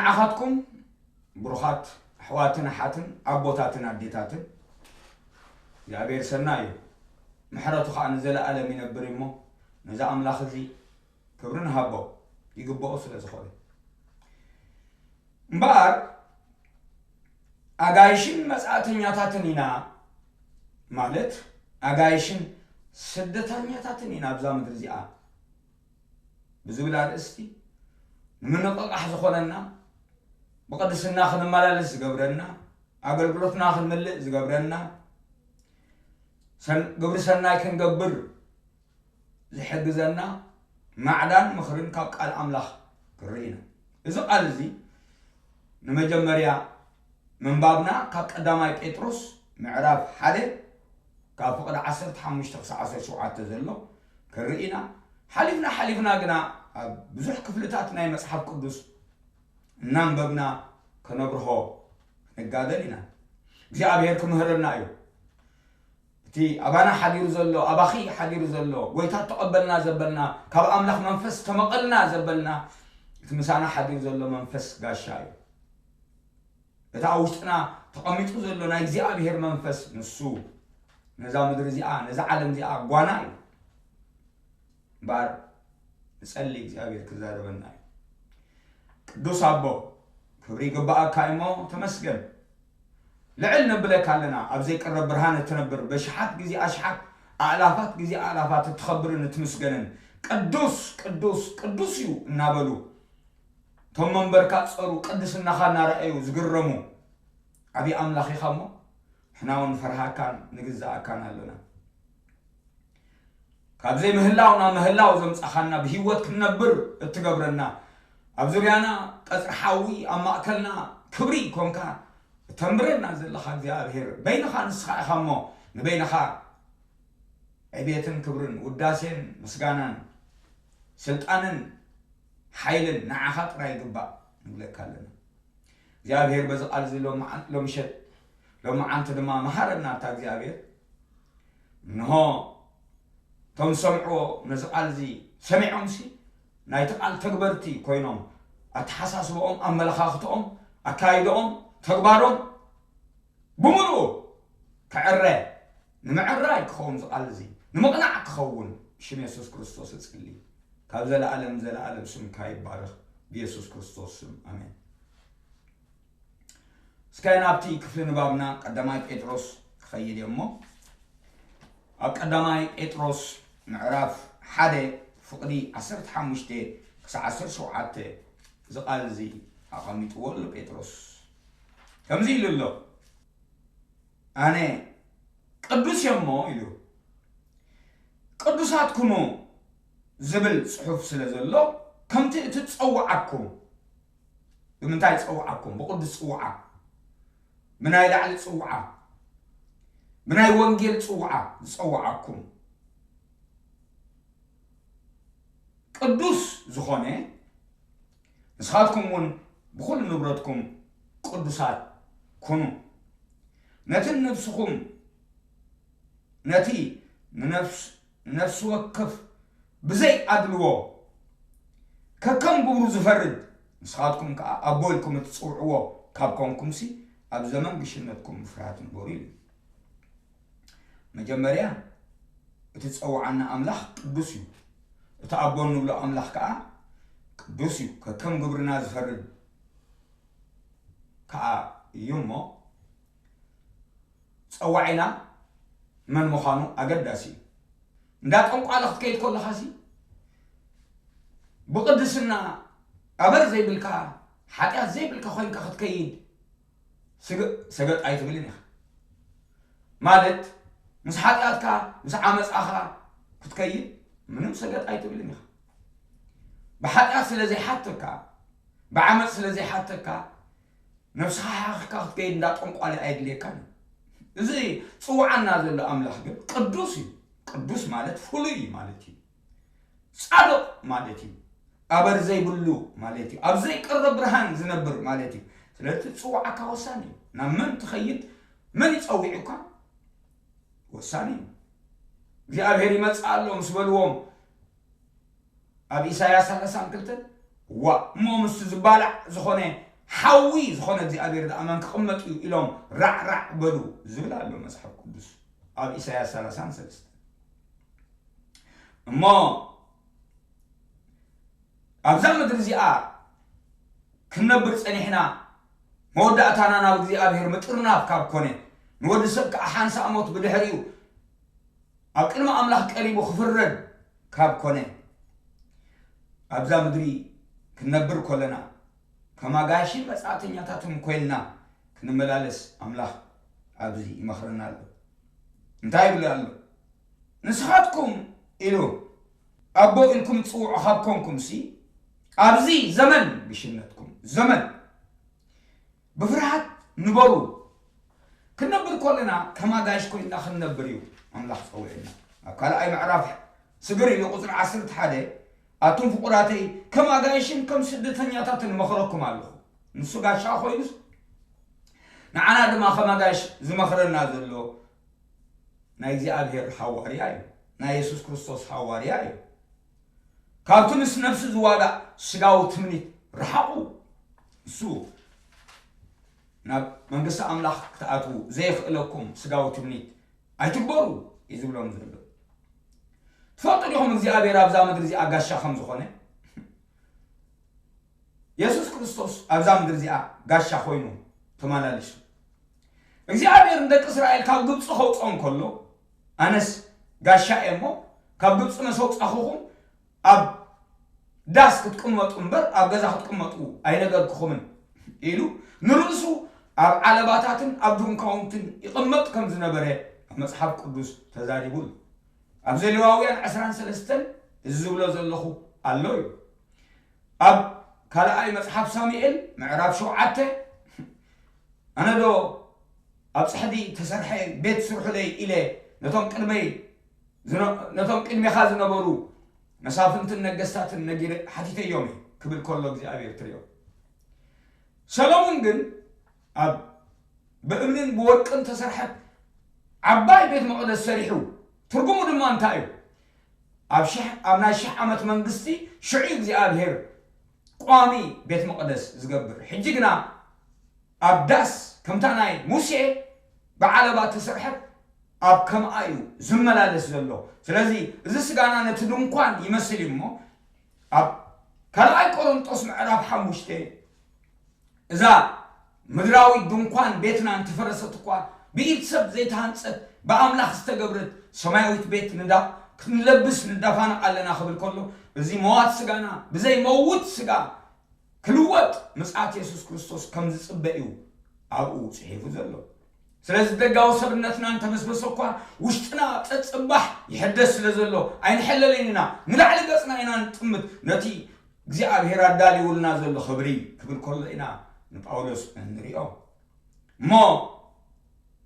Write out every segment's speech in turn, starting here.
ንዓኻትኩም ብሩኻት ኣሕዋትን ኣሓትን ኣቦታትን ኣዴታትን እግዚኣብሔር ሰናይ እዩ፣ ምሕረቱ ኸዓ ንዘለኣለም ይነብር እሞ፣ ነዚ ኣምላኽ እዚ ክብሪ ንሃቦ፣ ይግብኦ ስለ ዝኾነ። እምበኣር ኣጋይሽን መጻእተኛታትን ኢና፣ ማለት ኣጋይሽን ስደተኛታትን ኢና ኣብዛ ምድሪ እዚኣ ብዝብል ኣርእስቲ ንምንቕቓሕ ዝኾነና፣ ብቕድስና ክንመላለስ ዝገብረና፣ ኣገልግሎትና ክንምልእ ዝገብረና፣ ሰን-፣ ግብሪ ሰናይ ክንገብር ዝሕግዘና ማዕዳን ምኽርን ካብ ቃል ኣምላኽ ክንርኢ ኢና። እዚ ቃል እዚ ንመጀመርያ ምንባብና ካብ ቀዳማይ ጴጥሮስ ምዕራፍ ሓደ ካብ ፍቕዲ ዓሰርተ ሓሙሽተ ክሳዕ ዓሰርተ ሸውዓተ ዘሎ ክንርኢ ኢና። ሓሊፍና ሓሊፍና ግና ኣብ ብዙሕ ክፍልታት ናይ መጽሓፍ ቅዱስ እናንበብና ከነብርሆ ክንጋደል ኢና። እግዚኣብሔር ክምህረና እዩ። እቲ ኣባና ሓዲሩ ዘሎ፣ ኣባኺ ሓዲሩ ዘሎ፣ ጎይታ ተቐበልና ዘበልና፣ ካብ ኣምላኽ መንፈስ ተመቐልና ዘበልና፣ እቲ ምሳና ሓዲሩ ዘሎ መንፈስ ጋሻ እዩ። እቲ ኣብ ውሽጥና ተቐሚጡ ዘሎ ናይ እግዚኣብሔር መንፈስ ንሱ ነዛ ምድሪ እዚኣ፣ ነዛ ዓለም እዚኣ ጓና እዩ። እምበኣር ንጸሊ፣ እግዚኣብሔር ክዛረበና እዩ። ቅዱስ ኣቦ፣ ክብሪ ይግብኣካ እሞ ተመስገን። ልዕል ነብለካ ኣለና፣ ኣብ ዘይቅረብ ብርሃን እትነብር፣ በሽሓት ግዜ ኣሽሓት፣ ኣእላፋት ግዜ ኣእላፋት እትኸብርን እትምስገንን ቅዱስ፣ ቅዱስ፣ ቅዱስ እዩ እናበሉ እቶም መንበርካ ጸሩ ቅድስናኻ እናረኣዩ ዝግረሙ ዓብዪ ኣምላኽ ኢኻ እሞ፣ ንሕና እውን ንፈርሃካን ንግዛኣካን ኣሎና። ካብ ዘይምህላው ናብ ምህላው ዘምጻኻና፣ ብህይወት ክንነብር እትገብረና፣ ኣብ ዙርያና ቀጽሪ ሓዊ፣ ኣብ ማእከልና ክብሪ ኮንካ እተንብረና ዘለኻ እግዚኣብሔር፣ በይንኻ ንስኻ ኢኻ እሞ፣ ንበይንኻ ዕቤትን ክብርን ውዳሴን ምስጋናን ስልጣንን ሓይልን ንዓኻ ጥራይ ይግባእ ንብለካ ኣለና። እግዚኣብሔር በዚ ቃል እዚ ሎምዓ-፣ ሎምሸት፣ ሎመዓንቲ ድማ መሃረና ኣታ እግዚኣብሔር። እንሆ እቶም ዝሰምዕዎ ነዚ ቃል እዚ ሰሚዖምሲ ናይቲ ቃል ተግበርቲ ኮይኖም፣ ኣተሓሳስባኦም፣ ኣመለኻኽትኦም፣ ኣካይድኦም፣ ተግባሮም ብምሉኡ ክዕረ፣ ንምዕራይ ክኸውን እዚ ቃል እዚ፣ ንምቕናዕ ክኸውን ብሽም የሱስ ክርስቶስ እጽሊ። ካብ ዘለኣለም ዘለኣለም ስምካ ይባረኽ፣ ብየሱስ ክርስቶስ ስም፣ ኣሜን። እስከ ናብቲ ክፍሊ ንባብና ቀዳማይ ጴጥሮስ ክኸይድ እየ እሞ፣ ኣብ ቀዳማይ ጴጥሮስ ምዕራፍ ሓደ ፍቕዲ ዓሰርተ ሓሙሽተ ክሳዕ ዓሰርተ ሸውዓተ እዚ ቃል እዚ ኣቐሚጥዎ ኣሎ ጴጥሮስ። ከምዚ ኢሉ ኣሎ፣ ኣነ ቅዱስ እየ እሞ ኢሉ፣ ቅዱሳት ኩኑ ዝብል ጽሑፍ ስለ ዘሎ፣ ከምቲ እቲ ዝጸውዓኩም፣ ብምንታይ ዝጸውዓኩም? ብቅዱስ ጽውዓ፣ ብናይ ላዕሊ ጽውዓ፣ ብናይ ወንጌል ጽውዓ ዝጸውዓኩም ቅዱስ ዝኾነ፣ ንስኻትኩም እውን ብኹሉ ንብረትኩም ቅዱሳት ኩኑ። ነቲ ንነፍስኹም፣ ነቲ ንነፍስ-፣ ንነፍሲ ወከፍ ብዘይ ኣድልዎ ከከም ግብሩ ዝፈርድ፣ ንስኻትኩም ከኣ ኣቦ ኢልኩም እትጽውዕዎ ካብ ኮንኩምሲ፣ ኣብ ዘመን ግሽነትኩም ብፍርሃት ንበሩ ኢሉ። መጀመርያ፣ እቲ ዝጸውዓና ኣምላኽ ቅዱስ እዩ። እቲ ኣቦ እንብሎ ኣምላኽ ከኣ ቅዱስ እዩ። ከከም ግብርና ዝፈርድ ከኣ እዩ እሞ፣ ጸዋዒና መን ምዃኑ ኣገዳሲ እዩ። እንዳ ጠንቋለ ክትከይድ ከለኻሲ፣ ብቕድስና ኣበር ዘይብልካ፣ ሓጢኣት ዘይብልካ ኮይንካ ክትከይድ፣ ስግ-፣ ሰገጥ ኣይትብልን ኢኻ። ማለት፣ ምስ ሓጢኣትካ፣ ምስ ዓመጻኻ ክትከይድ ምንም ሰገጥ ኣይትብልን ኢኻ። ብሓጢኣት ስለ ዘይሓተካ፣ ብዓመጽ ስለ ዘይሓተካ፣ ነብስኻ ሓኺካ ክትከይድ እንዳ ጠንቋሊ ኣየድልየካን እዩ። እዚ ጽውዓና ዘሎ ኣምላኽ ግን ቅዱስ እዩ። ቅዱስ ማለት ፍሉይ ማለት እዩ። ጻድቕ ማለት እዩ። ኣበር ዘይብሉ ማለት እዩ። ኣብ ዘይቀርብ ብርሃን ዝነብር ማለት እዩ። ስለዚ ጽውዓካ ወሳኒ እዩ። ናብ መን ትኸይድ፣ መን ይጸዊዑካ ወሳኒ እዩ። እግዚኣብሔር ይመጽእ ኣሎ ምስ በልዎም፣ ኣብ ኢሳያስ ሰላሳን ክልተን፣ ዋ፣ እሞ ምስቲ ዝባላዕ ዝኾነ ሓዊ ዝኾነ እግዚኣብሔር ደኣ መን ክቕመጥ እዩ ኢሎም ራዕራዕ በሉ ዝብል ኣሎ መጽሓፍ ቅዱስ ኣብ ኢሳያስ ሰላሳን ሰለስተን። እሞ ኣብዛ ምድሪ እዚኣ ክንነብር ጸኒሕና፣ መወዳእታና ናብ እግዚኣብሔር ምጥርናፍ ካብ ኮነ፣ ንወዲ ሰብ ከኣ ሓንሳእ ሞት ብድሕሪኡ ኣብ ቅድሚ ኣምላኽ ቀሪቡ ክፍረድ ካብ ኮነ፣ ኣብዛ ምድሪ ክንነብር ከለና ከም ኣጋይሽን መጻእተኛታትን ኮይንና ክንመላለስ ኣምላኽ ኣብዚ ይመኽረና ኣሎ። እንታይ ይብል ኣሎ? ንስኻትኩም ኢሉ ኣቦ ኢልኩም ትጽውዑ ካብ ኮንኩምሲ፣ ኣብዚ ዘመን ብሽነትኩም ዘመን ብፍርሃት ንበሩ። ክንነብር ከለና ከም ኣጋይሽ ኮይንና ክንነብር እዩ ኣምላኽ ጸዊዕና። ኣብ ካልኣይ ምዕራፍ ስግር ኢሉ ቁጽሪ ዓሰርተ ሓደ፣ ኣቱም ፍቑራተይ፣ ከም ኣጋይሽን ከም ስደተኛታትን እመኽረኩም ኣለኹ። ንሱ ጋሻ ኮይኑስ፣ ንዓና ድማ ከም ኣጋይሽ ዝመኽረና ዘሎ ናይ እግዚኣብሔር ሃዋርያ እዩ። ናይ የሱስ ክርስቶስ ሃዋርያ እዩ። ካብቲ ምስ ነፍሲ ዝዋጋእ ስጋዊ ትምኒት ርሓቑ። እሱ ናብ መንግስቲ ኣምላኽ ክትኣትዉ ዘየኽእለኩም ስጋዊ ትምኒት ኣይትግበሩ እዩ ዝብሎም ዘሎ። ትፈልጡ ዲኹም እግዚኣብሔር ኣብዛ ምድሪ እዚኣ ጋሻ ከም ዝኾነ? የሱስ ክርስቶስ ኣብዛ ምድሪ እዚኣ ጋሻ ኮይኑ ተመላሊሱ። እግዚኣብሔር ንደቂ እስራኤል ካብ ግብፂ ከውፅኦም ከሎ፣ ኣነስ ጋሻ እየ እሞ፣ ካብ ግብፂ መስ ኣውፃኹኹም፣ ኣብ ዳስ ክትቅመጡ እምበር ኣብ ገዛ ክትቅመጡ ኣይነገርኩኹምን ኢሉ ንርእሱ ኣብ ዓለባታትን ኣብ ድንኳውንትን ይቕመጥ ከም ዝነበረ ኣብ መጽሓፍ ቅዱስ ተዛሪቡ ኣሎ። ኣብ ዘሌዋውያን ዕስራን ሰለስተን እዚ ዝብሎ ዘለኹ ኣሎ እዩ። ኣብ ካልኣይ መጽሓፍ ሳሙኤል ምዕራፍ ሸውዓተ፣ ኣነ ዶ ኣብ ጽሕዲ ተሰርሐ ቤት ስርሑለይ ኢለ ነቶም ቅድመይ ዝነ-፣ ነቶም ቅድሜኻ ዝነበሩ መሳፍንትን ነገስታትን ነጊረ ሓቲተዮም እየ ክብል ከሎ እግዚኣብሔር ትሪኦ። ሰሎሞን ግን ኣብ ብእምንን ብወርቅን ተሰርሐት ዓባይ ቤት መቕደስ ሰሪሑ። ትርጉሙ ድማ እንታይ እዩ? ኣብ ሽሕ-፣ ኣብ ናይ ሽሕ ዓመት መንግስቲ ሽዑ እግዚኣብሔር ቋሚ ቤት መቕደስ ዝገብር። ሕጂ ግና ኣብ ዳስ ከምታ ናይ ሙሴ ብዓለባ ተሰርሐት ኣብ ከምኣ እዩ ዝመላለስ ዘሎ። ስለዚ እዚ ስጋና ነቲ ድንኳን ይመስል እዩ እሞ፣ ኣብ ካልኣይ ቆሮንጦስ ምዕራፍ ሓሙሽተ፣ እዛ ምድራዊት ድንኳን ቤትና እንተፈረሰት እኳ፣ ብኢድ ሰብ ዘይተሃንጸት ብኣምላኽ ዝተገብረት ሰማያዊት ቤት ንዳ-፣ ክንለብስ ንዳፋነቕ ኣለና ክብል ከሎ፣ እዚ መዋት ስጋና ብዘይ መውት ስጋ ክልወጥ ምጽኣት የሱስ ክርስቶስ ከም ዝጽበ እዩ ኣብኡ ጽሒፉ ዘሎ። ስለዚ ደጋዊ ሰብነትና እንተበስበሰ እኳ፣ ውሽጥና ጸጽባሕ ይሕደስ ስለ ዘሎ ኣይንሕለልን ኢና። ንላዕሊ ገጽና ኢና ንጥምት፣ ነቲ እግዚኣብሔር ኣዳልዩልና ዘሎ ክብሪ ክብል ከሎ ኢና ንጳውሎስ እንሪኦ። እሞ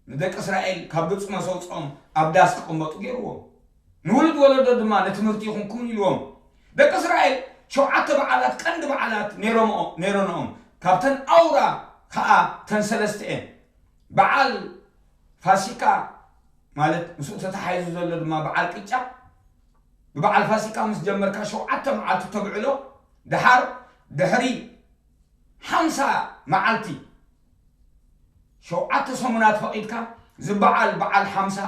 ንደቂ እስራኤል ካብ ግብጺ መሰውፅኦም ኣብ ዳስ ክቕመጡ ገይርዎም። ንውሉድ ወለዶ ድማ ንትምህርቲ ይኹንኩም ኢልዎም። ደቂ እስራኤል ሸውዓተ በዓላት፣ ቀንዲ በዓላት ነይሮምኦ-፣ ነይሮንኦም። ካብተን ኣውራ ከዓ ተን ሰለስተ እየን። በዓል ፋሲካ ማለት ምስኡ ተተሓሒዙ ዘሎ ድማ በዓል ቅጫ። ብበዓል ፋሲካ ምስ ጀመርካ ሸውዓተ መዓልቲ ተብዕሎ። ደሓር ድሕሪ ሓምሳ መዓልቲ፣ ሸውዓተ ሰሙናት ፈቒድካ ዝበዓል በዓል ሓምሳ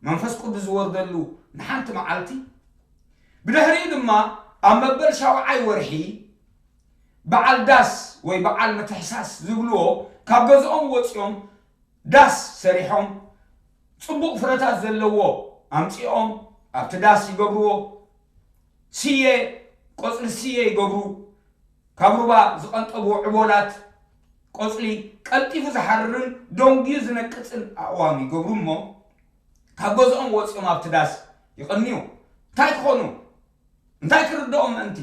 መንፈስ ቅዱስ ዝወርደሉ ንሓንቲ መዓልቲ። ብድሕሪኡ ድማ ኣብ መበል ሻውዓይ ወርሒ በዓል ዳስ ወይ በዓል ምትሕሳስ ዝብልዎ ካብ ገዝኦም ወፂኦም ዳስ ሰሪሖም፣ ጽቡቕ ፍረታት ዘለዎ ኣምጺኦም ኣብቲ ዳስ ይገብርዎ። ስየ፣ ቆጽሊ ስየ ይገብሩ። ካብ ሩባ ዝቐንጠብዎ ዕቦላት፣ ቆጽሊ፣ ቀልጢፉ ዝሓርርን ደንጉዩ ዝነቅጽን ኣእዋም ይገብሩ እሞ፣ ካብ ገዝኦም ወጺኦም ኣብቲ ዳስ ይቐንዩ። እንታይ ክኾኑ? እንታይ ክርድኦም ምእንቲ?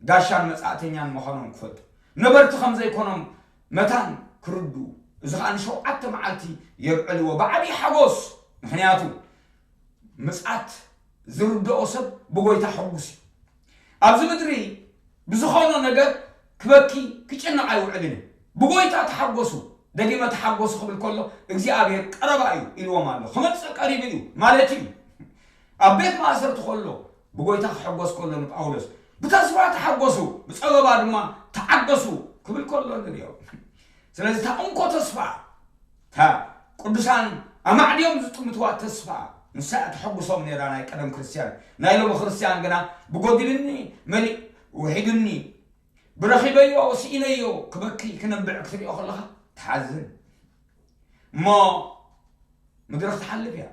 ጋሻን መጻእተኛን ምዃኖም ክፈልጡ፣ ነበርቲ ከም ዘይኮኖም መታን ክርድኡ፣ እዚ ኸኣ ንሸውዓተ መዓልቲ የብዕልዎ ብዓብዪ ሓጎስ። ምኽንያቱ፣ ምጽኣት ዝርድኦ ሰብ ብጎይታ ሕጉስ እዩ። ኣብዚ ምድሪ ብዝኾኖ ነገር ክበኪ ክጭነቕ ኣይውዕልን እዩ። ብጎይታ ተሓጎሱ፣ ደጊመ ተሓጎሱ ክብል ከሎ፣ እግዚኣብሔር ቀረባ እዩ ኢልዎም ኣሎ። ክመጽእ ቀሪቡ እዩ ማለት እዩ። ኣብ ቤት ማእሰርቲ ከሎ፣ ብጎይታ ክሕጎስ ከሎ ንጳውሎስ፣ ብተስፋ ተሓጎሱ፣ ብጸበባ ድማ ተዓገሱ ክብል ከሎ ንሪኦ። ስለዚ እታ እንኮ ተስፋ፣ እታ ቅዱሳን ኣማዕድዮም ዝጥምትዋ ተስፋ፣ ንሳ እያ ተሐጉሶም ነይራ፣ ናይ ቀደም ክርስትያን። ናይ ሎሚ ክርስትያን ግና ብጎዲልኒ፣ መሊእ፣ ውሒዱኒ፣ ብረኺበዮ ስኢነዮ ክበኪ ክነብዕ ክትሪኦ ከለኻ ትሓዝን። እሞ ምድሪ ክትሓልፍ እያ።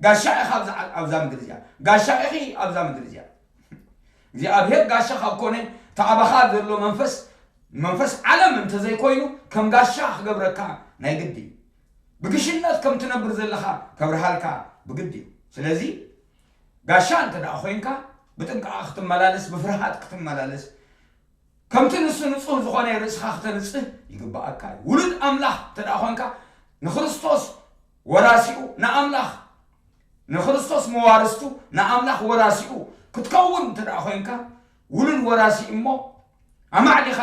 ጋሻ ኢኻ ኣብዛ፣ ኣብዛ ምድሪ እዚኣ። ጋሻ ኢኺ ኣብዛ ምድሪ እዚኣ። እግዚኣብሔር ጋሻ ካብ ኮነ፣ እቲ ኣባኻ ዘሎ መንፈስ፣ መንፈስ ዓለም እንተዘይኮይኑ፣ ከም ጋሻ ክገብረካ ናይ ግዲ እዩ። ብግሽነት ከም ትነብር ዘለኻ ከብርሃልካ ብግዲ እዩ። ስለዚ ጋሻ እንተ ደኣ ኮይንካ፣ ብጥንቃቐ ክትመላለስ፣ ብፍርሃት ክትመላለስ፣ ከምቲ ንሱ ንጹህ ዝኾነ ርእስኻ ክተንጽህ ይግብኣካ እዩ። ውሉድ ኣምላኽ እንተ ደኣ ኾንካ፣ ንክርስቶስ ወራሲኡ፣ ንኣምላኽ፣ ንክርስቶስ መዋርስቱ፣ ንኣምላኽ ወራሲኡ ክትከውን እንተ ደኣ ኾንካ፣ ውሉድ ወራሲ እሞ፣ ኣማዕዲኻ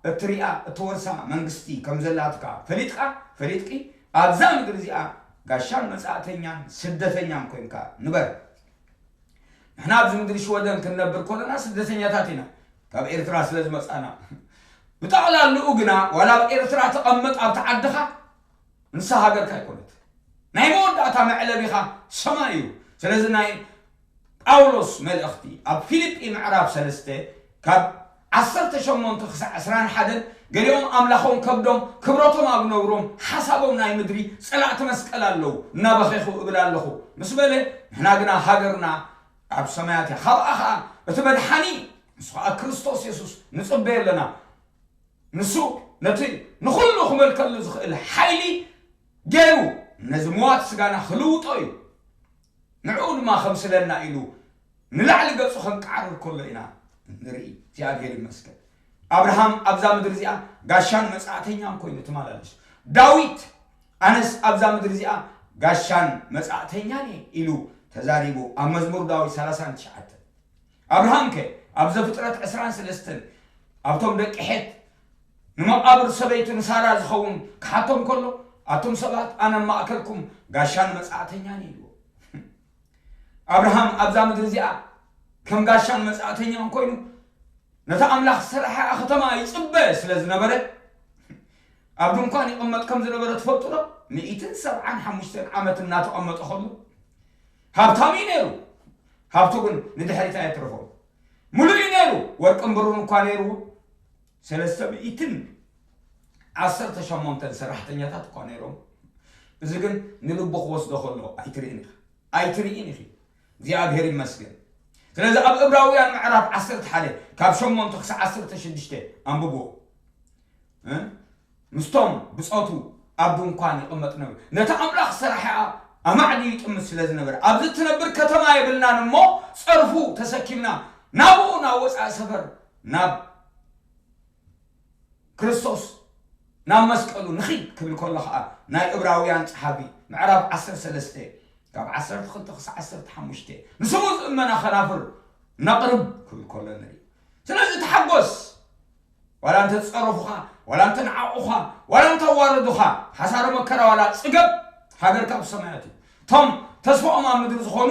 እትሪኣ፣ እትወርሳ መንግስቲ ከም ዘላትካ ፈሊጥካ፣ ፈሊጥኪ፣ ኣብዛ ምድሪ እዚኣ ጋሻን መጻእተኛን ስደተኛን ኮይንካ ንበር። ንሕና ኣብዚ ምድሪ ሽወደን ክንነብር ከለና ስደተኛታት ኢና፣ ካብ ኤርትራ ስለ ዝመጻና። ብጠቕላልኡ ግና፣ ዋላ ኣብ ኤርትራ ተቐመጥ ኣብቲ ዓድኻ፣ ንሳ ሃገርካ ኣይኮነት። ናይ መወዳእታ መዕለቢኻ ሰማይ እዩ። ስለዚ ናይ ጳውሎስ መልእኽቲ ኣብ ፊልጲ ምዕራፍ ሰለስተ ካብ ዓሰርተ ሸሞንተ ክሳዕ ዕስራን ሓደን፣ ገሊኦም ኣምላኾም ከብዶም ክብረቶም ኣብ ነውሮም ሓሳቦም ናይ ምድሪ ጸላእቲ መስቀል ኣለዉ፣ እናበኼኹ እብል ኣለኹ ምስ በለ፣ ንሕና ግና ሃገርና ኣብ ሰማያት እያ። ካብኣ ኸኣ እቲ መድሓኒ፣ ንሱ ኸኣ ክርስቶስ የሱስ ንጽበዮ ኣለና። ንሱ ነቲ ንኹሉ ክመልከሉ ዝኽእል ሓይሊ ገይሩ ነዚ ምዋት ስጋና ክልውጦ እዩ። ንዕኡ ድማ ከምስለና ኢሉ ንላዕሊ ገጹ ከንቃዕርር ከሎ ኢና ንርኢ። እግዚኣብሔር ይመስገን። ኣብርሃም ኣብዛ ምድሪ እዚኣ ጋሻን መጻእተኛን ኮይኑ ተመላለሱ። ዳዊት፣ ኣነስ ኣብዛ ምድሪ እዚኣ ጋሻን መጻእተኛን እየ ኢሉ ተዛሪቡ ኣብ መዝሙር ዳዊት ሰላሳን ትሽዓተን። ኣብርሃም ከ ኣብ ዘፍጥረት ዕስራን ሰለስተን ኣብቶም ደቂ ሔት ንመቓብር ሰበይቱ ንሳራ ዝኸውን ክሓቶም ከሎ፣ ኣቱም ሰባት፣ ኣነ ኣብ ማእከልኩም ጋሻን መጻእተኛን እየ ኢልዎ። ኣብርሃም ኣብዛ ምድሪ እዚኣ ከም ጋሻን መጻእተኛን ኮይኑ ነታ ኣምላኽ ዝሰርሓ ከተማ ይጽበ ስለ ዝነበረ፣ ኣብ ድንኳን ይቕመጥ ከም ዝነበረ ትፈልጡ ዶ? ሚእትን ሰብዓን ሓሙሽተን ዓመት እናተቐመጠ ከሎ ሃብታም እዩ ነይሩ። ሃብቱ ግን ንድሕሪት ኣየትረፎን። ምሉእ እዩ ነይሩ። ወርቅን ብሩን እኳ ነይርዎ። ሰለስተ ሚእትን ዓሰርተ ሸሞንተን ሰራሕተኛታት እኳ ነይሮም። እዚ ግን ንልቡ ክወስዶ ከሎ ኣይትርእን ኢኻ። ኣይትርእን ኢኺ። እግዚኣብሔር ይመስገን። ስለዚ ኣብ ዕብራውያን ምዕራፍ ዓሰርተ ሓደ ካብ ሸሞንተ ክሳብ ዓሰርተ ሽዱሽተ ኣንብብዎ። እ? ምስቶም ብጾቱ ኣብ ድንኳን ይቕመጥ ነበር። ነቲ ኣምላኽ ዝሰርሐ ኣማዕድዩ ይጥምት ስለ ዝነበረ፣ ኣብዚ እትነብር ከተማ የብልናን እሞ፣ ጸርፉ ተሰኪምና ናብኡ ናብ ወጻኢ ሰፈር፣ ናብ ክርስቶስ፣ ናብ መስቀሉ ንኺድ ክብል ከሎ ኸኣ፣ ናይ ዕብራውያን ጸሓፊ ምዕራፍ ዓሰርተ ሰለስተ ካብ ዓሰርተ ክልተ ክሳብ ዓሰርተ ሓሙሽተ፣ ንስሙ ዝእመና ከናፍር ነቕርብ ክብል ከሎ ንርኢ። ስለዚ ተሓጎስ። ዋላ እንተ ዝጸረፉኻ፣ ዋላ እንተ ንዓቑኻ፣ ዋላ እንተ ኣዋረዱኻ፣ ሓሳረ መከራ ዋላ ጽገብ፣ ሃገርካ ኣብ ሰማያት እዩ። እቶም ተስፋኦም ኣብ ምድሪ ዝኾኑ፣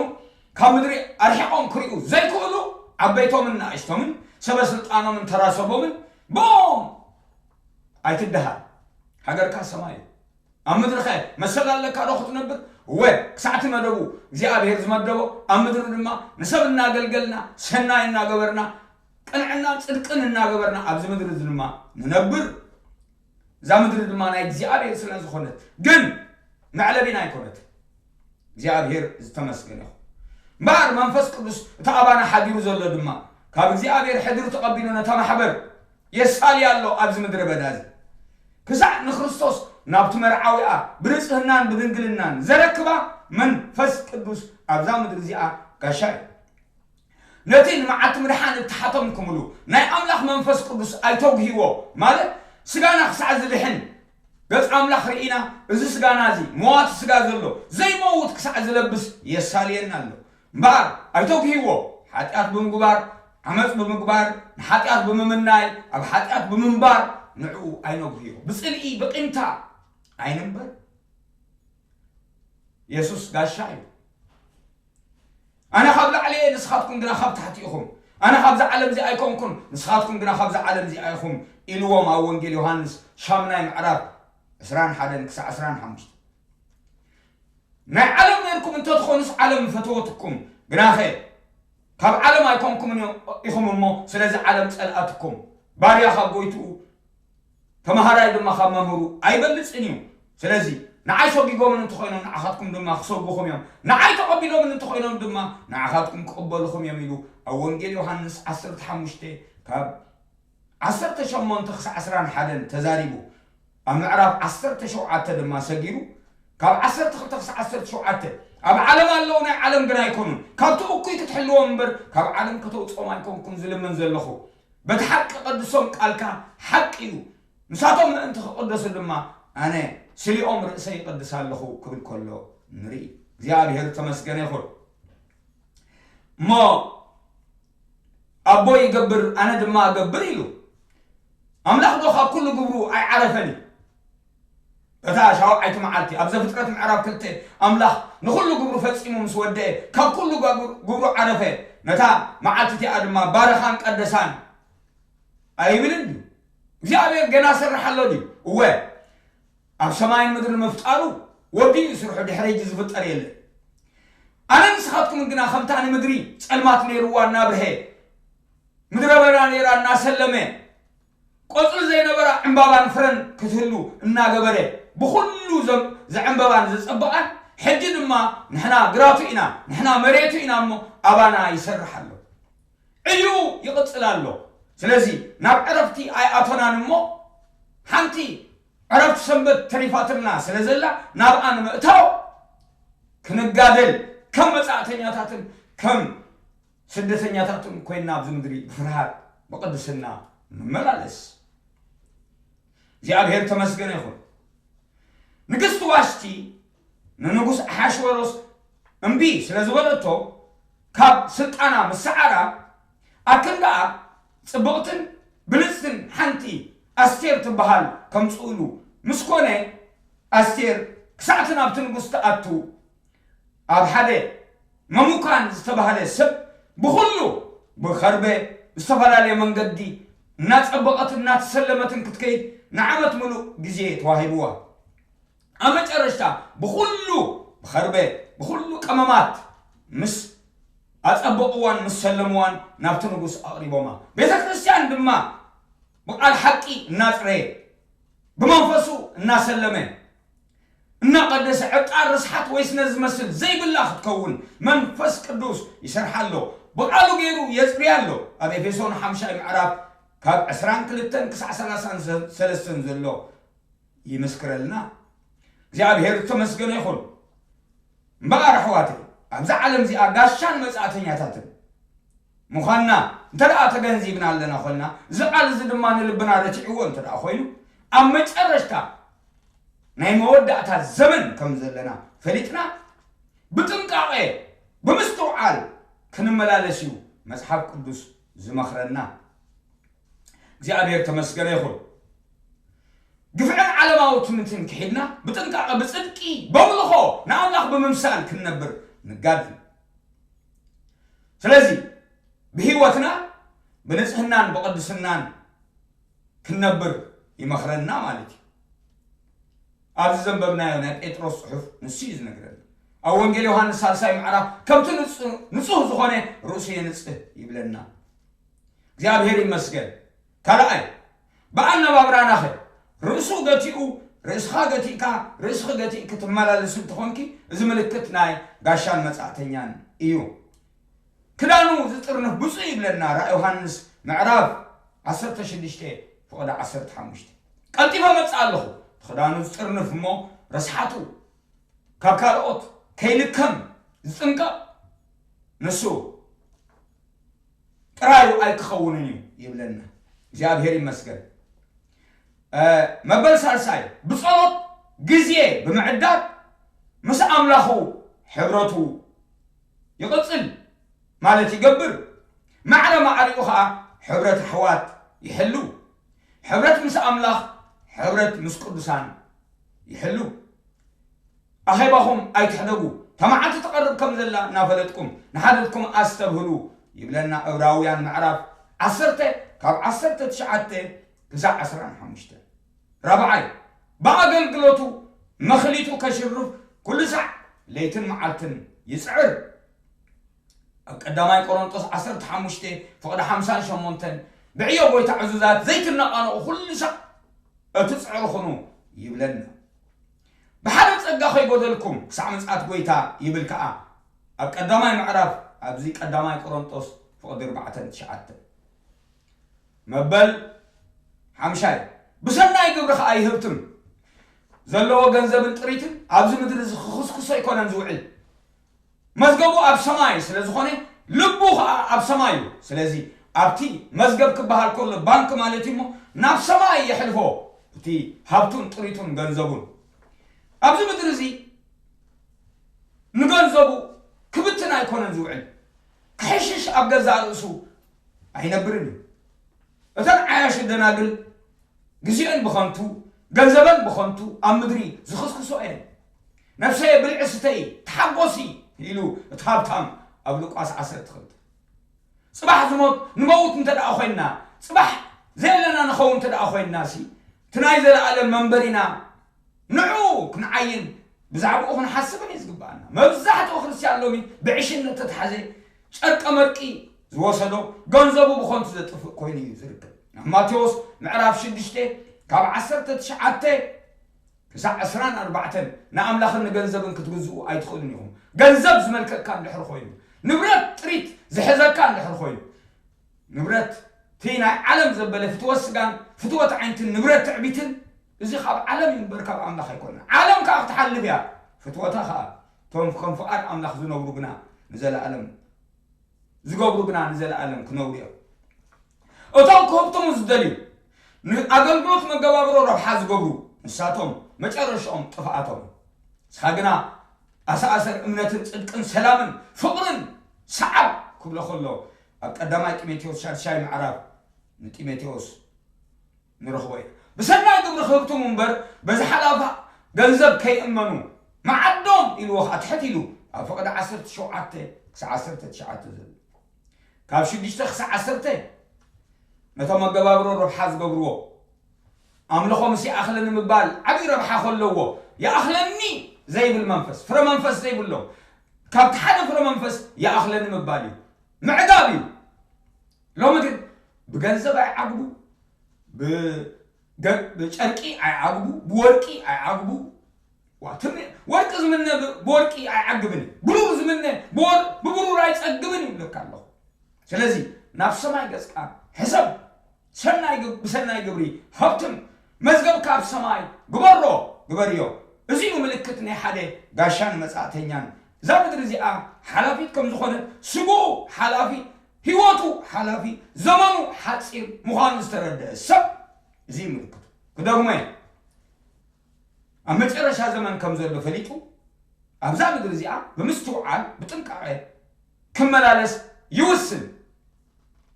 ካብ ምድሪ ኣርሒቖም ክርእዩ ዘይክእሉ፣ ዓበይቶምን ንኣሽቶምን፣ ሰበ ስልጣኖምን ተራ ሰቦምን፣ ብኦም ኣይትደሃር። ሃገርካ ሰማይ እዩ። ኣብ ምድሪኸ መሰል ኣለካ ዶ ክትነብር? እወ፣ ክሳዕቲ መደቡ እግዚኣብሔር ዝመደቦ፣ ኣብ ምድሪ ድማ ንሰብ እናገልገልና፣ ሰናይ እናገበርና፣ ቅንዕናን ጽድቅን እናገበርና ኣብዚ ምድሪ እዚ ድማ ንነብር። እዛ ምድሪ ድማ ናይ እግዚኣብሔር ስለ ዝኾነት፣ ግን መዕለቢና ኣይኮነት። እግዚኣብሔር ዝተመስገነ ይኹን። እምበኣር መንፈስ ቅዱስ እቲ ኣባና ሓዲሩ ዘሎ ድማ፣ ካብ እግዚኣብሔር ሕድሪ ተቐቢሉ ነታ ማሕበር የሳልያ ኣሎ ኣብዚ ምድረ በዳ እዚ። ክሳዕ ንክርስቶስ ናብቲ መርዓዊኣ ብንጽህናን ብድንግልናን ዘረክባ መንፈስ ቅዱስ ኣብዛ ምድሪ እዚኣ ጋሻ እዩ። ነቲ ንመዓልቲ ምድሓን እተሓተምኩምሉ ናይ ኣምላኽ መንፈስ ቅዱስ ኣይተጉህይዎ፣ ማለት ስጋና ክሳዕ ዝድሕን ገጽ ኣምላኽ ርኢና፣ እዚ ስጋና እዚ መዋቲ ስጋ ዘሎ ዘይመውት ክሳዕ ዝለብስ የሳልየና ኣሎ። እምበኣር ኣይተጉህይዎ። ሓጢኣት ብምግባር፣ ዓመፅ ብምግባር፣ ንሓጢኣት ብምምናይ፣ ኣብ ሓጢኣት ብምንባር ንዕኡ ኣይነጉህዮ። ብፅልኢ ብቂምታ ኣይንንበር። የሱስ ጋሻ እዩ። ኣነ ካብ ላዕሊ እየ፣ ንስኻትኩም ግና ካብ ታሕቲ ኢኹም። ኣነ ካብዛ ዓለም እዚ ኣይኮንኩን፣ ንስኻትኩም ግና ካብዛ ዓለም እዚኣ ኢኹም ኢልዎም ኣብ ወንጌል ዮሃንስ ሻምናይ ምዕራፍ ዕስራን ሓደን ክሳዕ ዕስራን ሓሙሽተን። ናይ ዓለም ነርኩም እንተትኾኑስ ዓለም ምፈተወትኩም፣ ግናኸ ካብ ዓለም ኣይኮንኩምን ኢኹም እሞ ስለዚ ዓለም ጸልኣትኩም። ባርያ ካብ ጎይትኡ ተመሃራይ ድማ ካብ መምህሩ ኣይበልጽን እዩ። ስለዚ ንዓይ ሰጒጎምን እንተኾይኖም ንዓኻትኩም ድማ ክሰጉኹም እዮም፣ ንዓይ ተቐቢሎምን እንተኾይኖም ድማ ንዓኻትኩም ክቕበልኹም እዮም ኢሉ ኣብ ወንጌል ዮሃንስ ዓሰርተ ሓሙሽተ ካብ ዓሰርተ ሸሞንተ ክሳዕ ዕስራን ሓደን ተዛሪቡ። ኣብ ምዕራፍ ዓሰርተ ሸውዓተ ድማ ሰጊሩ ካብ ዓሰርተ ክልተ ክሳዕ ዓሰርተ ሸውዓተ ኣብ ዓለም ኣለዉ፣ ናይ ዓለም ግን ኣይኮኑን። ካብቲ እኩይ ክትሕልዎም እምበር ካብ ዓለም ከተውፅኦም ኣይኮንኩን ዝልምን ዘለኹ። በቲ ሓቂ ቀድሶም፣ ቃልካ ሓቂ እዩ። ንሳቶም ምእንቲ ክቕደሱ ድማ ኣነ ስሊኦም ርእሰይ ይቐድስ ኣለኹ ክብል ከሎ ንርኢ። እግዚኣብሔር ተመስገነ ይኹን። እሞ ኣቦ ይገብር ኣነ ድማ እገብር ኢሉ። ኣምላኽ ዶ ካብ ኩሉ ግብሩ ኣይዓረፈን እዩ? በታ ሻውዓይቲ መዓልቲ ኣብ ዘፍጥረት ምዕራፍ ክልተ ኣምላኽ ንኹሉ ግብሩ ፈጺሙ ምስ ወደአ ካብ ኩሉ ግብሩ ዓረፈ። ነታ መዓልቲ እቲኣ ድማ ባረኻን ቀደሳን ኣይብልን ድዩ? እግዚኣብሔር ገና ሰርሕ ኣሎ ድዩ? እወ፣ ኣብ ሰማይን ምድርን ምፍጣሩ ወዲኡ ስርሑ፣ ድሕሪ ሕጂ ዝፍጠር የለን። ኣነ ንስኻትኩም ግና ከምታ ንምድሪ ጸልማት ነይርዋ እናብርሀ፣ ምድረ በዳ ነይራ እናሰለመ፣ ቆጽሊ ዘይነበራ ዕምባባን ፍረን ክትህሉ እናገበረ፣ ብኹሉ ዘም-፣ ዘዕምበባን ዘጸበቓን፣ ሕጂ ድማ ንሕና ግራቱ ኢና፣ ንሕና መሬቱ ኢና እሞ ኣባና ይሰርሕ ኣሎ። ዕዩ ይቕጽል ኣሎ። ስለዚ ናብ ዕረፍቲ ኣይኣተናን እሞ ሓንቲ ዕረፍቲ ሰንበት ተሪፋትልና ስለ ዘላ ናብኣ ንምእታው ክንጋደል፣ ከም መጻእተኛታትን ከም ስደተኛታትን ኮይንና ኣብዚ ምድሪ ብፍርሃት ብቕድስና ንመላለስ። እግዚኣብሔር ተመስገነ ይኹን። ንግስቲ ዋሽቲ ንንጉስ ኣሓሽወሮስ እምቢ ስለ ዝበለቶ ካብ ስልጣና ምስ ሰዓራ፣ ኣክንዳኣ ጽብቕትን ብልጽትን ሓንቲ ኣስቴር ትበሃል ከምጽኡሉ ምስ ኮነ፣ ኣስቴር ክሳዕቲ ናብቲ ንጉስ ትኣቱ ኣብ ሓደ መሙካን ዝተባህለ ሰብ ብኹሉ ብኸርበ ብዝተፈላለየ መንገዲ እናጸበቐትን እናተሰለመትን ክትከይድ ንዓመት ምሉእ ግዜ ተዋሂብዋ። ኣብ መጨረሽታ ብኹሉ ብኸርበ ብኹሉ ቀመማት ምስ ኣጸበቕዋን ምስ ሰለምዋን ናብቲ ንጉስ ኣቕሪቦማ። ቤተ ክርስቲያን ድማ ብቓል ሓቂ እናጽረየ ብመንፈሱ እናሰለመ እናቐደሰ ዕጣን ርስሓት ወይስ ነዚ ዝመስል ዘይብላ ክትከውን መንፈስ ቅዱስ ይሰርሓ ኣሎ። ብቓሉ ገይሩ የጽርያ ኣሎ። ኣብ ኤፌሶን ሓምሻይ ምዕራፍ ካብ ዕስራን ክልተን ክሳዕ ሰላሳን ሰለስተን ዘሎ ይምስክረልና። እግዚኣብሔር ዝተመስገነ ይኹን። እምበኣር ኣሕዋተይ፣ ኣብዛ ዓለም እዚኣ ጋሻን መጻእተኛታትን ምዃንና እንተ ደኣ ተገንዚብና ኣለና ኮይና፣ እዚ ቃል እዚ ድማ ንልብና ረቲዕዎ እንተ ደኣ ኮይኑ፣ ኣብ መጨረሽታ ናይ መወዳእታ ዘመን ከም ዘለና ፈሊጥና፣ ብጥንቃቐ ብምስትውዓል ክንመላለስ እዩ መጽሓፍ ቅዱስ ዝመኽረና። እግዚኣብሔር ተመስገነ ይኹን። ግፍዕን ዓለማዊ ትምኒትን ክሒድና ብጥንቃቐ ብጽድቂ በምልኾ ንኣምላኽ ብምምሳል ክንነብር ንጋድል። ስለዚ ብህይወትና ብንጽህናን ብቕድስናን ክንነብር ይመኽረና ማለት እዩ። ኣብዚ ዘንበብናዮ ናይ ጴጥሮስ ጽሑፍ ንሱ እዩ ዝነግረና። ኣብ ወንጌል ዮሃንስ ሳልሳይ ምዕራፍ ከምቲ ንጹ-፣ ንጹህ ዝኾነ ርእሱ የንጽህ ይብለና። እግዚኣብሔር ይመስገን። ካልኣይ፣ ብኣነባብራናኸ ርእሱ ገቲኡ ርእስኻ ገቲእካ ርእስኺ ገቲእኪ ትመላለስ እንተኾንኪ፣ እዚ ምልክት ናይ ጋሻን መጻእተኛን እዩ። ክዳኑ ዝጥርንፍ ብፁዕ ይብለና ራእይ ዮሃንስ ምዕራፍ ዓሰርተ ሽዱሽተ ፍቕዲ ዓሰርተ ሓሙሽተ። ቀልጢፈ መጽእ ኣለኹ። ክዳኑ ዝጥርንፍ እሞ ረስሓቱ ካብ ካልኦት ከይልከም ዝጥንቀቕ ንሱ ጥራዩ ኣይክኸውንን እዩ ይብለና። እግዚኣብሔር ይመስገን። እ፣ መበል ሳልሳይ፣ ብጸሎት ግዜ ብምዕዳግ ምስ ኣምላኹ ሕብረቱ ይቕጽል ማለት ይገብር። ማዕረ ማዕሪኡ ኸኣ ሕብረት ኣሕዋት ይሕሉ። ሕብረት ምስ ኣምላኽ፣ ሕብረት ምስ ቅዱሳን ይሕሉ። ኣኼባኹም ኣይትሕደጉ፣ እታ መዓልቲ ትቐርብ ከም ዘላ እናፈለጥኩም ንሓደትኩም ኣስተብህሉ። ይብለና ዕብራውያን ምዕራፍ ዓሰርተ ካብ ዓሰርተ ትሽዓተ ክሳዕ ዓሰርተ ሓሙሽተ። ራብዓይ፣ ብኣገልግሎቱ መኽሊቱ ከሽርፍ ኩሉ ሳዕ ለይትን መዓልትን ይጽዕር። ኣብ ቀዳማይ ቆሮንጦስ ዓሰርተ ሓሙሽተ ፍቕዲ ሓምሳን ሸሞንተን፣ ብዕዮ ጎይታ ዕዙዛት ዘይትነቓነቑ ኩሉ ሳዕ እትጽዕሩ ኩኑ ይብለና። ብሓደ ጸጋ ከይጎደልኩም ክሳዕ ምጽኣት ጎይታ ይብል ከኣ ኣብ ቀዳማይ ምዕራፍ ኣብዚ ቀዳማይ ቆሮንጦስ ፍቕዲ ኣርባዕተን ትሽዓተን። መበል ሓምሻይ፣ ብሰናይ ግብሪ ከኣ ይህብትም። ዘለዎ ገንዘብን ጥሪትን ኣብዚ ምድሪ እዚ ክኹስኩሶ ኣይኮነን ዝውዕል። መዝገቡ ኣብ ሰማይ ስለ ዝኾነ ልቡ ኸኣ ኣብ ሰማይ እዩ። ስለዚ ኣብቲ መዝገብ ክበሃል ከሎ ባንክ ማለት እዩ እሞ ናብ ሰማይ የሕልፎ እቲ ሃብቱን ጥሪቱን ገንዘቡን። ኣብዚ ምድሪ እዚ ንገንዘቡ ክብትን ኣይኮነን ዝውዕል። ክሕሽሽ ኣብ ገዛእ ርእሱ ኣይነብርን እዩ። እተን ዓያሹ ደናግል ግዜአን ብኸንቱ ገንዘበን ብኸንቱ ኣብ ምድሪ ዝኽስክሶ እየን። ነፍሰየ ብልዒ ስተይ ተሓጎሲ ኢሉ እቲ ሃብታም ኣብ ሉቃስ ዓሰርተ ክልተ። ጽባሕ ዝሞት ንመውት እንተ ደኣ ኮይንና፣ ጽባሕ ዘየለና ንኸውን እንተ ደኣ ኮይንና ሲ እቲ ናይ ዘለኣለም መንበሪና ንዑ ክንዓይን ብዛዕባኡ ክንሓስብን እዩ ዝግብኣና። መብዛሕትኡ ክርስትያን ሎሚ ብዕሽነት ተታሕዘ ጨርቀ መርቂ ዝወሰዶ ገንዘቡ ብኸንቱ ዘጥፍእ ኮይኑ እዩ ዝርከብ። ኣብ ማቴዎስ ምዕራፍ ሽዱሽተ ካብ ዓሰርተ ትሽዓተ ክሳዕ ዕስራን ኣርባዕተን ንኣምላኽን ንገንዘብን ክትግዝኡ ኣይትኽእሉን ኢኹም። ገንዘብ ዝመልከካ እንድሕር ኮይኑ፣ ንብረት ጥሪት ዝሕዘካ እንድሕር ኮይኑ፣ ንብረት እቲ ናይ ዓለም ዘበለ ፍትወት ስጋን ፍትወት ዓይንትን ንብረት ትዕቢትን እዚ ካብ ዓለም እዩ እምበር ካብ ኣምላኽ ኣይኮነን። ዓለም ከዓ ክትሓልፍ እያ፣ ፍትወታ ከዓ እቶም ከም ፍቓድ ኣምላኽ ዝነብሩ ግና ንዘለኣለም ዝገብሩ ግና ንዘለኣለም ክነብሩ እዮም። እቶም ክህብትሙ ዝደልዩ ንኣገልግሎት መገባብሮ ረብሓ ዝገብሩ ንሳቶም መጨረሻኦም ጥፍኣቶም። ንስኻ ግና ኣሰኣሰር እምነትን ጽድቅን ሰላምን ፍቕርን ሰዓብ ክብሎ ከሎ ኣብ ቀዳማይ ጢሞቴዎስ ሻድሻይ ምዕራፍ ንጢሞቴዎስ ንረኽቦ ኢና። ብሰናይ ግብሪ ክህብትሙ እምበር በዚ ሓላፋ ገንዘብ ከይእመኑ መዓዶም ኢልዎ ከዓ ትሕት ኢሉ ኣብ ፍቕዲ ዓሰርተ ሸውዓተ ክሳብ ዓሰርተ ትሽዓተ ዘሎ ካብ ሽዱሽተ ክሳብ ዓሰርተ ነቶም መገባብሮ ረብሓ ዝገብርዎ ኣምልኾ ምስ ይኣኽለኒ ምባል ዓብዪ ረብሓ ከለዎ ይኣኽለኒ ዘይብል መንፈስ ፍረ መንፈስ ዘይብሎም ካብቲ ሓደ ፍረ መንፈስ ይኣኽለኒ ምባል እዩ ምዕጋብ እዩ። ሎሚ ግን ብገንዘብ ኣይዓግቡ፣ ብገ- ብጨርቂ ኣይዓግቡ፣ ብወርቂ ኣይዓግቡ። ዋ፣ ትም- ወርቂ ዝምነ ብ- ብወርቂ ኣይዓግብን እዩ። ብሩር ዝምነ ብወር- ብብሩር ኣይጸግብን ይብለካ ኣለኹ። ስለዚ ናብ ሰማይ ገጽካ ሕሰብ፣ ሰናይ ግብ- ብሰናይ ግብሪ ሃብትም፣ መዝገብካ ኣብ ሰማይ ግበሮ፣ ግበርዮ። እዚ እዩ ምልክት ናይ ሓደ ጋሻን መጻእተኛን። እዛ ምድሪ እዚኣ ሓላፊት ከም ዝኾነት፣ ስግኡ ሓላፊ፣ ህይወቱ ሓላፊ፣ ዘመኑ ሓጺር ምዃኑ ዝተረደአ ሰብ እዚ እዩ ምልክቱ። ክደግሞ እየ። ኣብ መጨረሻ ዘመን ከም ዘሎ ፈሊጡ ኣብዛ ምድሪ እዚኣ ብምስትውዓል ብጥንቃቐ ክመላለስ ይውስን።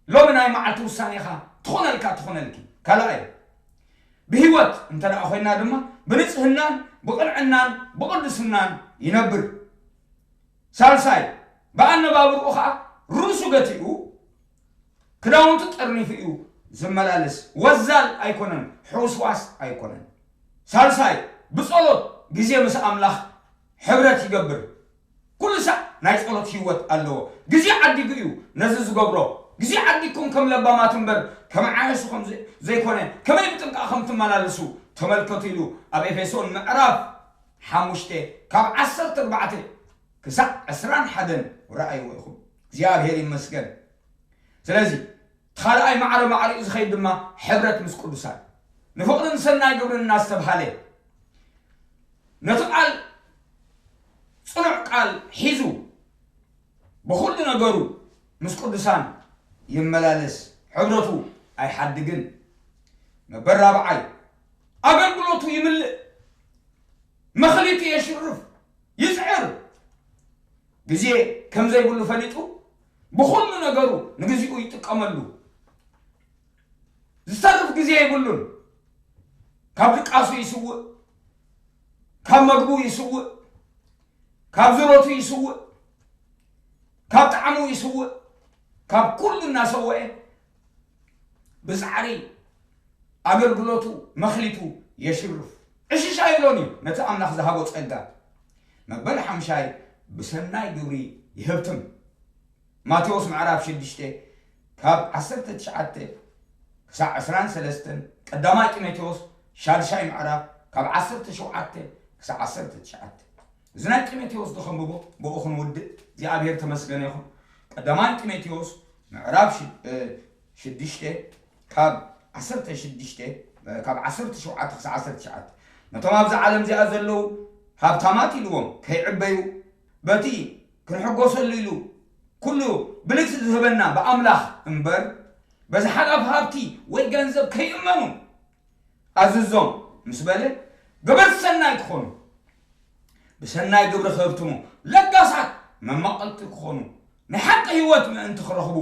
ሎሚ ናይ መዓልቲ ውሳኔኻ ትኾነልካ ትኾነልኪ ካልኣይ ብህይወት እንተ ደኣ ኮይና ድማ ብንጽህናን ብቕንዕናን ብቕድስናን ይነብር። ሳልሳይ ብኣነባብርኡ ኸዓ ርእሱ ገቲኡ ክዳውንቱ ጠርኒፉ እዩ ዝመላለስ። ወዛል ኣይኮነን፣ ሕውስዋስ ኣይኮነን። ሳልሳይ ብጸሎት ግዜ ምስ ኣምላኽ ሕብረት ይገብር። ኩሉ ሳዕ ናይ ጸሎት ህይወት ኣለዎ። ግዜ ዓዲጉ እዩ ነዚ ዝገብሮ። ግዜ ዓዲግኩም ከም ለባማት እምበር ከም ዓያሹ ከም ዘ- ዘይኮነ ከመይ ብጥንቃቕ ከም ትመላለሱ ተመልከቱ ኢሉ ኣብ ኤፌሶን ምዕራፍ ሓሙሽተ ካብ ዓሰርተ ኣርባዕተ ክሳዕ ዕስራን ሓደን ረኣይዎ ኢኹም። እግዚኣብሔር ይመስገን። ስለዚ እቲ ካልኣይ ማዕረ ማዕሪኡ ዝኸይድ ድማ ሕብረት ምስ ቅዱሳን ንፍቕርን ሰናይ ግብርን እናስተብሃለ ነቲ ቃል ጽኑዕ ቃል ሒዙ ብኹሉ ነገሩ ምስ ቅዱሳን ይመላለስ፣ ሕብረቱ ኣይሓድግን። መበል ራብዓይ ኣገልግሎቱ ይምልእ፣ መኽሊቱ የሽርፍ፣ ይጽዕር። ግዜ ከም ዘይብሉ ፈሊጡ ብኹሉ ነገሩ ንግዚኡ ይጥቀመሉ። ዝተርፍ ግዜ የብሉን። ካብ ድቃሱ ይስውእ፣ ካብ መግቡ ይስውእ፣ ካብ ዝሮቱ ይስውእ፣ ካብ ጣዕሙ ይስውእ፣ ካብ ኩሉ እናሰወኤ ብጻዕሪ ኣገልግሎቱ መኽሊቱ የሽርፍ። ዕሽሽ ኣይብሎን እዩ ነቲ ኣምላኽ ዝሃቦ ጸጋ። መበል ሓምሻይ ብሰናይ ግብሪ ይህብትም። ማቴዎስ ምዕራፍ ሽዱሽተ ካብ ዓሰርተ ትሽዓተ ክሳዕ ዕስራን ሰለስተን፣ ቀዳማይ ጢሞቴዎስ ሻድሻይ ምዕራፍ ካብ ዓሰርተ ሸውዓተ ክሳዕ ዓሰርተ ትሽዓተ። እዚ ናይ ጢሞቴዎስ ዶ ከንብቦ ብኡ ክንውድእ እግዚኣብሔር ተመስገነ ይኹን። ቀዳማይ ጢሞቴዎስ ምዕራፍ ሽ- እ፣ ሽዱሽተ ካብ ዓሰርተ ሽዱሽተ ካብ ዓሰርተ ሸውዓተ ክሳብ ዓሰርተ ትሽዓተ። ነቶም ኣብዚ ዓለም እዚኣ ዘለዉ ሃብታማት ኢልዎም ከይዕበዩ፣ በቲ ክንሕጎሰሉ ኢሉ ኩሉ ብልግሲ ዝህበና ብኣምላኽ እምበር በዚ ሓላፍ ሃብቲ ወይ ገንዘብ ከይእመኑ ኣዝዞም ምስ በለ፣ ገበርቲ ሰናይ ክኾኑ፣ ብሰናይ ግብሪ ክህብትሙ፣ ለጋሳት መማቐልቲ ክኾኑ፣ ናይ ሓቂ ህይወት ምእንቲ ክረኽቡ፣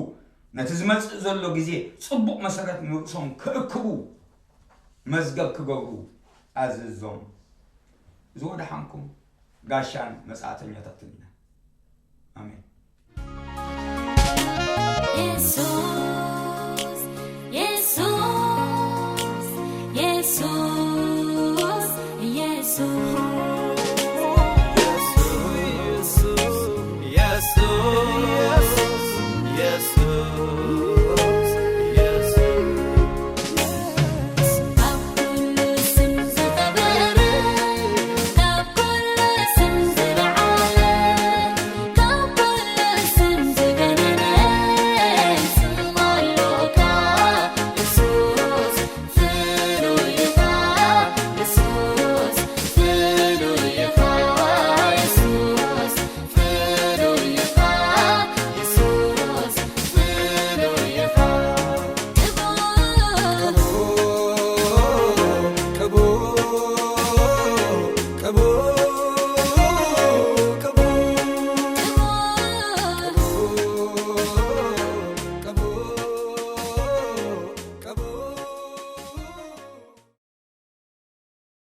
ነቲ ዝመጽእ ዘሎ ግዜ ጽቡቕ መሰረት ንርእሶም ክእክቡ መዝገብ ክገብሩ ኣዝዞም። እዚ ወደሓንኩም ጋሻን መጻእተኛታትን ኢና። ኣሜን። የሱስ